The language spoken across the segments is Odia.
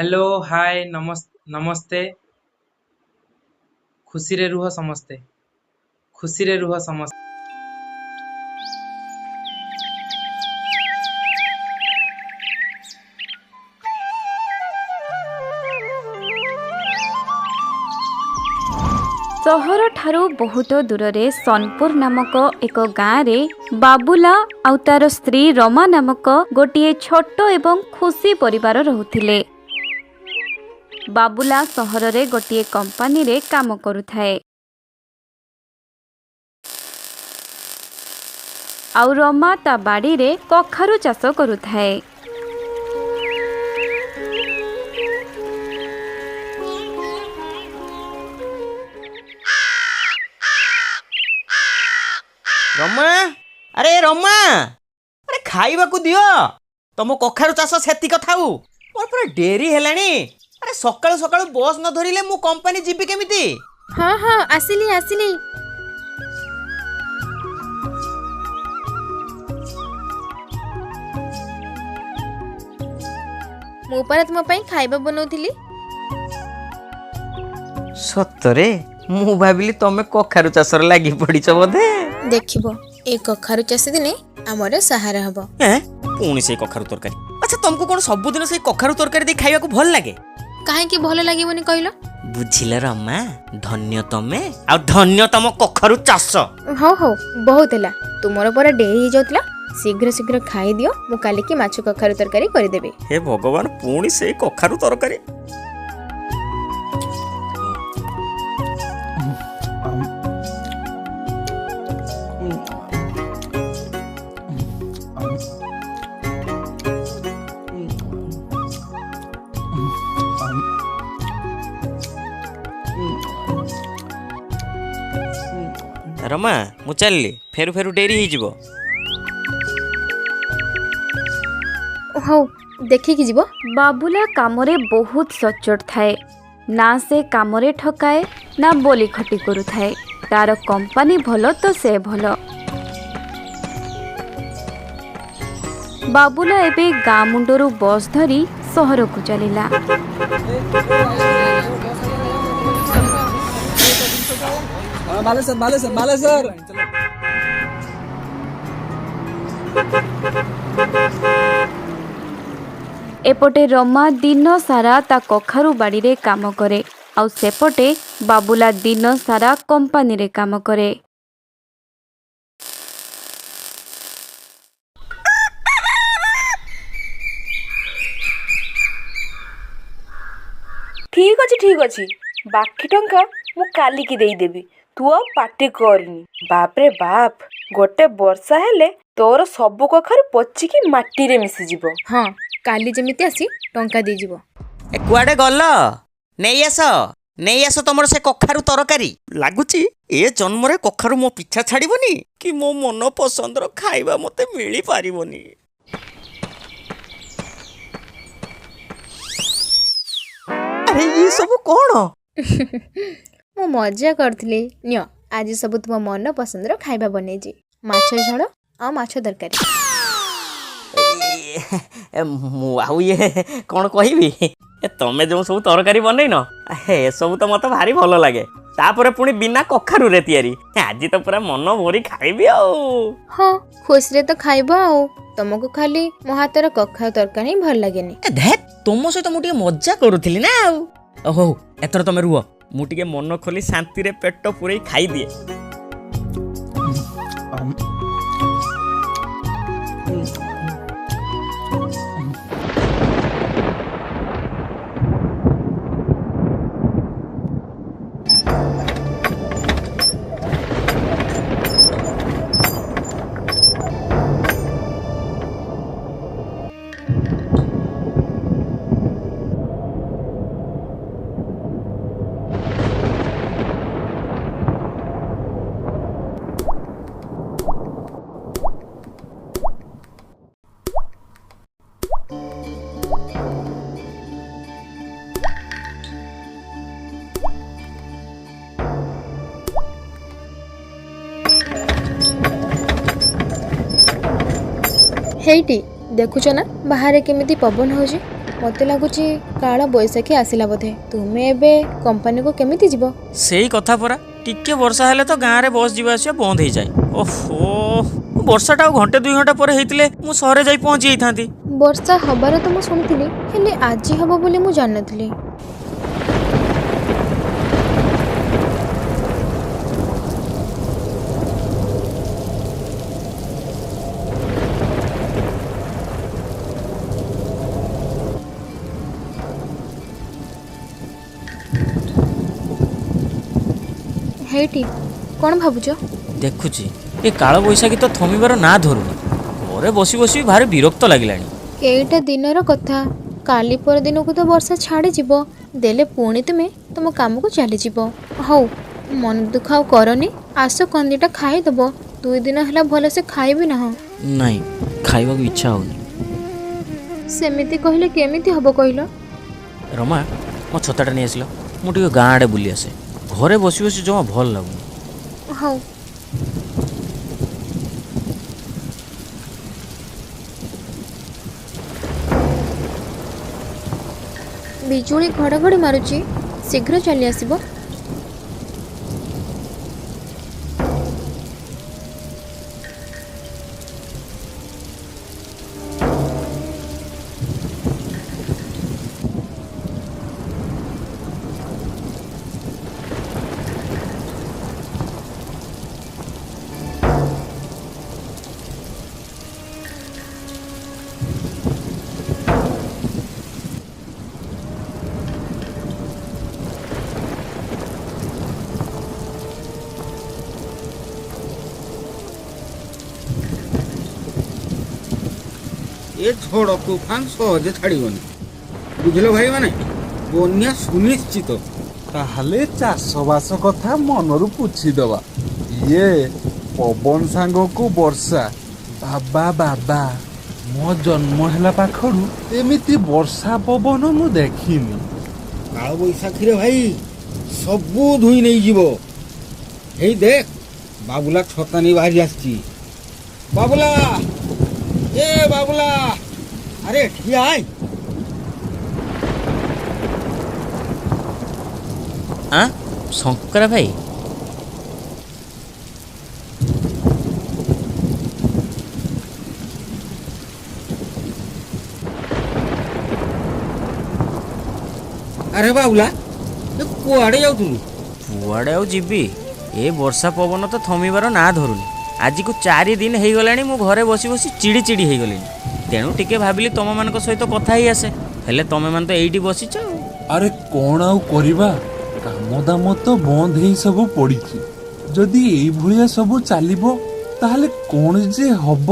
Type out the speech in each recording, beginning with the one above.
ହ୍ୟାଲୋ, ହାଏ, ନମସ୍ତେ। ଖୁସିରେ ରୁହ ସମସ୍ତେ, ଖୁସିରେ ରୁହ ସମସ୍ତେ। ସହରଠାରୁ ବହୁତ ଦୂରରେ ସୋନପୁର ନାମକ ଏକ ଗାଁରେ ବାବୁଲା ଆଉ ତାର ସ୍ତ୍ରୀ ରମା ନାମକ ଗୋଟିଏ ଛୋଟ ଏବଂ ଖୁସି ପରିବାର ରହୁଥିଲେ। ବାବୁଲା ସହରରେ ଗୋଟିଏ କମ୍ପାନୀରେ କାମ କରୁଥାଏ ଆଉ ରମା ତା ବାଡ଼ିରେ କଖାରୁ ଚାଷ କରୁଥାଏ। ରମା, ଆରେ ରମା, ଆରେ ଖାଇବାକୁ ଦିଅ। ତମ କଖାରୁ ଚାଷ ସେତିକ ଥାଉ, ମୋର ପୁରା ଡେରି ହେଲାଣି। ଆରେ ସକାଳୁ ସକାଳୁ ବସ୍ ନ ଧରିଲେ ମୁଁ କମ୍ପାନୀ ଯିବି କେମିତି? ହଁ ହଁ, ଆସିଲି ଆସିଲି। ମୁଁ ପରା ତୁମ ପାଇଁ ଖାଇବା ବନଉଥିଲି। ସତରେ? ମୁଁ ଭାବିଲି ତମେ କଖାରୁ ଚାଷରେ ଲାଗି ପଡ଼ିଛ ବୋଧେ। ଦେଖିବ, ଏ କଖାରୁ ଚାଷ ଦିନେ ଆମର ସାହାରା ହବ। ଏଁ, ପୁଣି ସେଇ କଖାରୁ ତରକାରୀ? ଆଚ୍ଛା, ତମକୁ କ'ଣ ସବୁଦିନ ସେଇ କଖାରୁ ତରକାରୀ ଦେଇ ଖାଇବାକୁ ଭଲ ଲାଗେ? କାହିଁକି ଭଲ ଲାଗିବନି କହିଲ? ବୁଝିଲ ରମା, ଧନ୍ୟ ତମେ ଆଉ ଧନ୍ୟ ତମ କଖାରୁ ଚାଷ। ହଉ ହଉ, ବହୁତ ହେଲା। ତୁମର ପରା ଡେରି ହେଇଯାଉଥିଲା, ଶୀଘ୍ର ଶୀଘ୍ର ଖାଇଦିଅ। ମୁଁ କାଲିକି ମାଛ କଖାରୁ ତରକାରୀ କରିଦେବି। ହେ ଭଗବାନ, ପୁଣି ସେଇ କଖାରୁ ତରକାରୀ। ରମା, ମୁଁ ଚାଲିଲି, ଫେରୁ ଫେରୁ ଡେରି ହେଇଯିବ। ହଉ, ଦେଖିକି ଯିବ। ବାବୁଲା କାମରେ ବହୁତ ସଚ୍ଚୋଟ ଥାଏ। ନା ସେ କାମରେ ଠକାଏ, ନା ବୋଲି ଖଟି କରୁଥାଏ। ତାର କମ୍ପାନୀ ଭଲ ତ ସେ ଭଲ। ବାବୁଲା ଏବେ ଗାଁ ମୁଣ୍ଡରୁ ବସ୍ ଧରି ସହରକୁ ଚାଲିଲା। ବାଲେଶ୍ୱର, ବାଲେଶ୍ୱର, ବାଲେଶ୍ୱର। ଏପଟେ ରମା ଦିନ ସାରା ତା କଖାରୁ ବାଡ଼ିରେ କାମ କରେ ଆଉ ସେପଟେ ବାବୁଲା ଦିନ ସାରା କମ୍ପାନୀରେ କାମ କରେ। ଠିକ ଅଛି, ଠିକ ଅଛି, ବାକି ଟଙ୍କା ମୁଁ କାଲିକି ଦେଇଦେବି। ତୁ ଆଉ ପାଟି କରନି। ବାପରେ ବାପ, ଗୋଟେ ବର୍ଷା ହେଲେ ତୋର ସବୁ କଖାରୁ ପଚିକି ମାଟିରେ ମିଶିଯିବ। ହଁ, କାଲି ଯେମିତି ଆସି ଟଙ୍କା ଦେଇଯିବ। ଏ କୁଆଡ଼େ ଗଲ? ନେଇ ଆସ, ନେଇ ଆସ ତମର ସେ କଖାରୁ ତରକାରୀ। ଲାଗୁଛି ଏ ଜନ୍ମରେ କଖାରୁ ମୋ ପିଛା ଛାଡ଼ିବନି କି ମୋ ମନ ପସନ୍ଦର ଖାଇବା ମୋତେ ମିଳିପାରିବନି। ଆରେ ଇଏ ସବୁ କ'ଣ? ମୁଁ ମଜା କରୁଥିଲି। ନିଅ, ଆଜି ସବୁ ତୁମ ମନ ପସନ୍ଦର ଖାଇବା ବନେଇଛି, ମାଛ ଝୋଳ ଆଉ ମାଛ ତରକାରୀ। ଏ, ମୁଁ ଆଉ ଇଏ କ'ଣ କହିବି? ଏ ତମେ ଯେଉଁ ସବୁ ତରକାରୀ ବନେଇନ, ଏସବୁ ତ ମୋତେ ଭାରି ଭଲ ଲାଗେ। ତାପରେ ପୁଣି ବିନା କଖାରୁରେ ତିଆରି। ଆଜି ତ ପୁରା ମନ ଭରି ଖାଇବି ଆଉ। ହଁ, ଖୁସିରେ ତ ଖାଇବ ଆଉ। ତମକୁ ଖାଲି ମୋ ହାତର କଖାରୁ ତରକାରୀ ହିଁ ଭଲ ଲାଗେନି। ଏ ଧେତ୍, ତୁମ ସହିତ ମୁଁ ଟିକେ ମଜା କରୁଥିଲି ନା ଆଉ। ହଉ, ଏଥର ତମେ ରୁହ, ମୁଁ ଟିକେ ମନ ଖୋଲି ଶାନ୍ତିରେ ପେଟ ପୂରେଇ ଖାଇଦିଏ। ହେଇଟି ଦେଖୁଛ ନା, ବାହାରେ କେମିତି ପବନ ହେଉଛି। ମୋତେ ଲାଗୁଛି କାଳ ବୈଶାଖୀ ଆସିଲା ବୋଧେ। ତୁମେ ଏବେ କମ୍ପାନୀକୁ କେମିତି ଯିବ? ସେଇ କଥା ପରା, ଟିକେ ବର୍ଷା ହେଲେ ତ ଗାଁରେ ବସ୍ ଯିବା ଆସିବା ବନ୍ଦ ହେଇଯାଏ। ଓହୋ, ବର୍ଷାଟା ଆଉ ଘଣ୍ଟେ ଦୁଇ ଘଣ୍ଟା ପରେ ହେଇଥିଲେ ମୁଁ ସହରରେ ଯାଇ ପହଞ୍ଚି ଯାଇଥାନ୍ତି। ବର୍ଷା ହବାର ତ ମୁଁ ଶୁଣିଥିଲି, ହେଲେ ଆଜି ହବ ବୋଲି ମୁଁ ଜାଣିନଥିଲି। ହେଇଟି କ'ଣ ଭାବୁଛ? ଦେଖୁଛି, ଏ କାଳବୈଶାଖୀ ତ ଥମିବାର ନାଁ ଧରୁନି। ଘରେ ବସି ବସି ବି ଭାରି ବିରକ୍ତ ଲାଗିଲାଣି। ଏଇଟା ଦିନର କଥା, କାଲି ପରଦିନକୁ ତ ବର୍ଷା ଛାଡ଼ିଯିବ। ଦେଲେ ପୁଣି ତୁମେ ତୁମ କାମକୁ ଚାଲିଯିବ। ହଉ, ମନ ଦୁଃଖ ଆଉ କରନି। ଆସ କନ୍ଦିଟା ଖାଇଦେବ। 2 ଦିନ ହେଲା ଭଲସେ ଖାଇବି ନାହଁ। ନାଇଁ, ଖାଇବାକୁ ଇଚ୍ଛା ହଉନି। ସେମିତି କହିଲେ କେମିତି ହବ କହିଲ? ରମା, ମୋ ଛତାଟା ନେଇ ଆସିଲ, ମୁଁ ଟିକେ ଗାଁ ଆଡ଼େ ବୁଲି ଆସେ। ଘରେ ବସି ବସି ଜମା ଭଲ ଲାଗୁନି। ହଉ। ବିଜୁଳି ଘଡ଼ଘଡ଼ି ମାରୁଛି, ଶୀଘ୍ର ଚାଲି ଆସିବ। ଏ ଝଡ଼ ତୁଫାନ ସହଜେ ଛାଡ଼ିବନି, ବୁଝିଲ ଭାଇମାନେ? ବନ୍ୟା ସୁନିଶ୍ଚିତ। ତାହେଲେ ଚାଷବାସ କଥା ମନରୁ ପୋଛିଦବା। ଇଏ ପବନ ସାଙ୍ଗକୁ ବର୍ଷା, ବାବା ବାବା, ମୋ ଜନ୍ମ ହେଲା ପାଖରୁ ଏମିତି ବର୍ଷା ପବନ ମୁଁ ଦେଖିନି। କାଳବୈଶାଖୀରେ ଭାଇ ସବୁ ଧୋଇ ନେଇଯିବ। ହେଇ ଦେଖ, ବାବୁଲା ଛତା ନେଇ ବାହାରି ଆସିଛି। ବାବୁଲା, ଏ ବାବୁଲା, ଆରେ ଏଠିକି ଆୟ। ଆଁ, ଶଙ୍କରା ଭାଇ। ଆରେ ବାବୁଲା, ଏ କୁଆଡ଼େ ଯାଉଥିଲୁ? କୁଆଡ଼େ ଆଉ ଯିବି, ଏ ବର୍ଷା ପବନ ତ ଥମିବାର ନାଁ ଧରୁନି। ଆଜିକୁ 4 ଦିନ ହେଇଗଲାଣି, ମୁଁ ଘରେ ବସି ବସି ଚିଡ଼ି ଚିଡ଼ି ହେଇଗଲିଣି। ତେଣୁ ଟିକେ ଭାବିଲି ତମମାନଙ୍କ ସହିତ କଥା ହେଇ ଆସେ। ହେଲେ ତମେମାନେ ତ ଏଇଠି ବସିଛ ଆଉ। ଆରେ କ'ଣ ଆଉ କରିବା, କାମ ଦାମ ତ ବନ୍ଦ ହେଇ ସବୁ ପଡ଼ିଛି। ଯଦି ଏଇଭଳିଆ ସବୁ ଚାଲିବ ତାହେଲେ କ'ଣ ଯେ ହବ?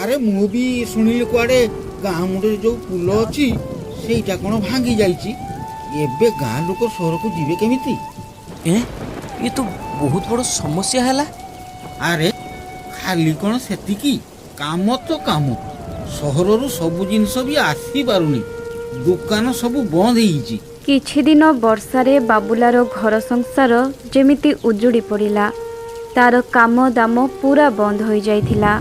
ଆରେ ମୁଁ ବି ଶୁଣିଲି କୁଆଡ଼େ ଗାଁ ମୁଣ୍ଡରେ ଯୋଉ ପୋଲ ଅଛି ସେଇଟା କ'ଣ ଭାଙ୍ଗି ଯାଇଛି। ଏବେ ଗାଁ ଲୋକ ସହରକୁ ଯିବେ କେମିତି? ଏ ଇଏ ତ ବହୁତ ବଡ଼ ସମସ୍ୟା ହେଲା। ଆରେ ଖାଲି କ'ଣ ସେତିକି, କାମ ତ କାମ, ସହରରୁ ସବୁ ଜିନିଷ ବି ଆସିପାରୁନି, ଦୋକାନ ସବୁ ବନ୍ଦ ହେଇଛି। କିଛି ଦିନ ବର୍ଷାରେ ବାବୁଲାର ଘର ସଂସାର ଯେମିତି ଉଜୁଡ଼ି ପଡ଼ିଲା। ତାର କାମ ଦାମ ପୁରା ବନ୍ଦ ହୋଇଯାଇଥିଲା।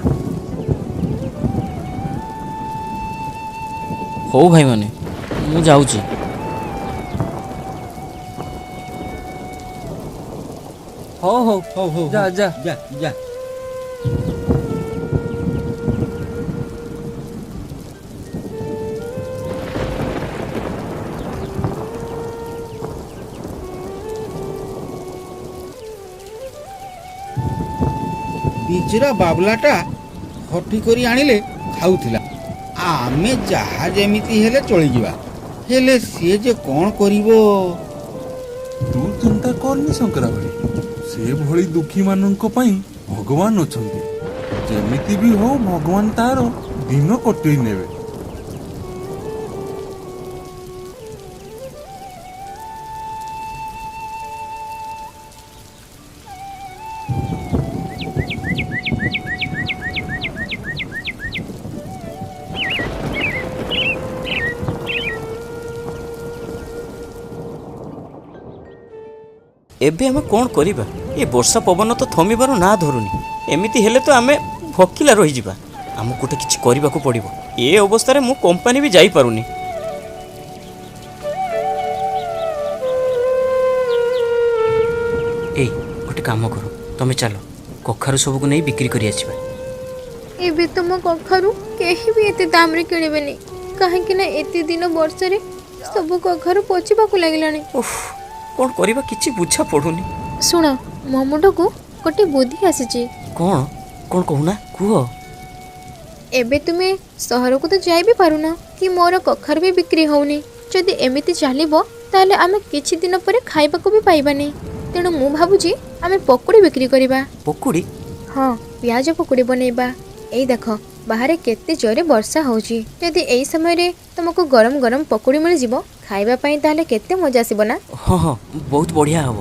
ହଉ ଭାଇମାନେ, ମୁଁ ଯାଉଛି। ହଉ ହଉ ହଉ ହଉ, ଯା ଯା ଯା ଯା। ବିଚରା ବାବୁଲାଟା ଖଟି କରି ଆଣିଲେ ଖାଉଥିଲା, ଆମେ ଯାହା ଯେମିତି ହେଲେ ଚଳିଯିବା। ହେଲେ ସିଏ ଯେ କ'ଣ କରିବ? ତୁ ଚିନ୍ତା କରନି ଶଙ୍କରା ଭାଇ, ସେଭଳି ଦୁଃଖୀମାନଙ୍କ ପାଇଁ ଭଗବାନ ଅଛନ୍ତି। ଯେମିତି ବି ହଉ ଭଗବାନ ତାର ଦିନ କଟେଇ ନେବେ। ଏବେ ଆମେ କ'ଣ କରିବା? ଏ ବର୍ଷା ପବନ ତ ଥମିବାର ନାଁ ଧରୁନି। ଏମିତି ହେଲେ ତ ଆମେ ଭୋକିଲା ରହିଯିବା। ଆମକୁ ଗୋଟେ କିଛି କରିବାକୁ ପଡ଼ିବ। ଏ ଅବସ୍ଥାରେ ମୁଁ କମ୍ପାନୀ ବି ଯାଇପାରୁନି। ଏଇ ଗୋଟେ କାମ କର, ତମେ ଚାଲ, କଖାରୁ ସବୁକୁ ନେଇ ବିକ୍ରି କରି ଆସିବା। ଏବେ ତ ମୋ କଖାରୁ କେହି ବି ଏତେ ଦାମରେ କିଣିବେନି, କାହିଁକି ନା ଏତେ ଦିନ ବର୍ଷାରେ ସବୁ କଖାରୁ ପଚିବାକୁ ଲାଗିଲାଣି। ଓଃ, କ'ଣ କରିବା କିଛି ବୁଝା ପଡ଼ୁନି। ଶୁଣ, ମୋ ମୁଣ୍ଡକୁ ଗୋଟେ ବୁଦ୍ଧି ଆସିଛି। କ'ଣ କ'ଣ କହୁନା, କୁହ। ଏବେ ତୁମେ ସହରକୁ ତ ଯାଇ ବି ପାରୁନ କି ମୋର କଖାରୁ ବି ବିକ୍ରି ହେଉନି। ଯଦି ଏମିତି ଚାଲିବ ତାହେଲେ ଆମେ କିଛି ଦିନ ପରେ ଖାଇବାକୁ ବି ପାଇବାନି। ତେଣୁ ମୁଁ ଭାବୁଛି ଆମେ ପକୁଡ଼ି ବିକ୍ରି କରିବା। ପକୁଡ଼ି? ହଁ, ପିଆଜ ପକୁଡ଼ି ବନେଇବା। ଏଇ ଦେଖ, ବାହାରେ କେତେ ଜୋରେ ବର୍ଷା ହେଉଛି। ଯଦି ଏଇ ସମୟରେ ତୁମକୁ ଗରମ ଗରମ ପକୁଡ଼ି ମିଳିଯିବ ଖାଇବା ପାଇଁ, ତାହେଲେ କେତେ ମଜା ଆସିବ ନା? ହଁ ହଁ, ବହୁତ ବଢ଼ିଆ ହବ।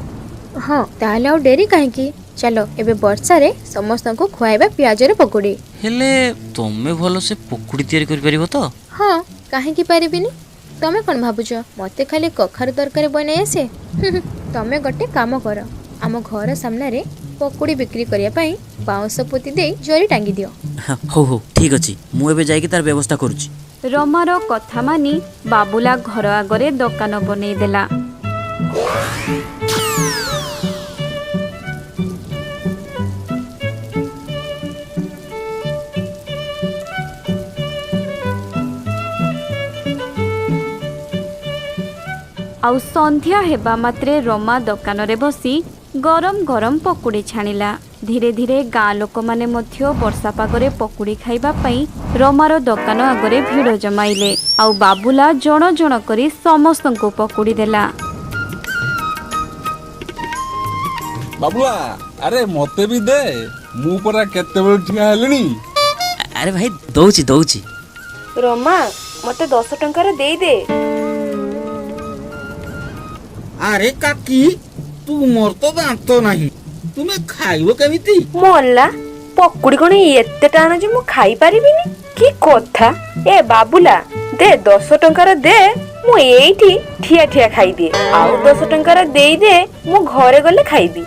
ହଁ, ତାହେଲେ ଆଉ ଡେରି କାହିଁକି? ଚାଲ, ଏବେ ବର୍ଷାରେ ସମସ୍ତଙ୍କୁ ଖୁଆଇବା ପିଆଜର ପକୁଡ଼ି। ହେଲେ ତମେ ଭଲସେ ପକୁଡ଼ି ତିଆରି କରିପାରିବ ତ? ହଁ, କାହିଁକି ପାରିବିନି? ତମେ କ'ଣ ଭାବୁଛ ମୋତେ ଖାଲି କଖାରୁ ତରକାରୀ ବନେଇ ଆସେ? ତମେ ଗୋଟେ କାମ କର, ଆମ ଘର ସାମ୍ନାରେ ପକୁଡ଼ି ବିକ୍ରି କରିବା ପାଇଁ ବାଉଁଶ ପୋତି ଦେଇ ଜରି ଟାଙ୍ଗି ଦିଅ। ହଉ ହଉ, ଠିକ୍ ଅଛି, ମୁଁ ଏବେ ଯାଇକି ତାର ବ୍ୟବସ୍ଥା କରୁଛି। ରମାର କଥା ମାନି ବାବୁଲା ଘର ଆଗରେ ଦୋକାନ ବନେଇ ଦେଲା। ଆଉ ସନ୍ଧ୍ୟା ହେବା ମାତ୍ରେ ରମା ଦୋକାନରେ ବସି ଗରମ ଗରମ ପକୁଡ଼ି ଛାଣିଲା। ଧୀରେ ଧୀରେ ଗାଁ ଲୋକମାନେ ମଧ୍ୟ ବର୍ଷା ପାଗରେ ପକୁଡ଼ି ଖାଇବା ପାଇଁ ରମାର ଦୋକାନ ଆଗରେ ଭିଡ଼ ଜମାଇଲେ। ଆଉ ବାବୁଲା ଜଣ ଜଣ କରି ସମସ୍ତଙ୍କୁ ପକୁଡ଼ି ଦେଲା। ବାବୁଲା, ଆରେ ମତେ ବି ଦେ, ମୁଁ ପରା କେତେବେଳୁ ଠିଆ ହେଲିଣି। ଆରେ ଭାଇ, ଦଉଛି ଦଉଛି। ରମା, ମତେ 10 ଟଙ୍କାର ଦେଇଦେ। ଆରେ କାକି, ତୁମର ତ ଦାନ୍ତ ନାହିଁ, ତୁମେ ଖାଇବ କେମିତି? ମଲା, ପକୁଡ଼ି କଣ ଏତେ ଟାଣ ଯେ ମୁଁ ଖାଇପାରିବିନି? କି କଥା! ଏ ବାବୁଲା, ଦେ 10 ଟଙ୍କାର ଦେ, ମୁଁ ଏଇଠି ଠିଆ ଠିଆ ଖାଇଦିଏ। ଆଉ 10 ଟଙ୍କାର ଦେଇଦେ, ମୁଁ ଘରେ ଗଲେ ଖାଇବି।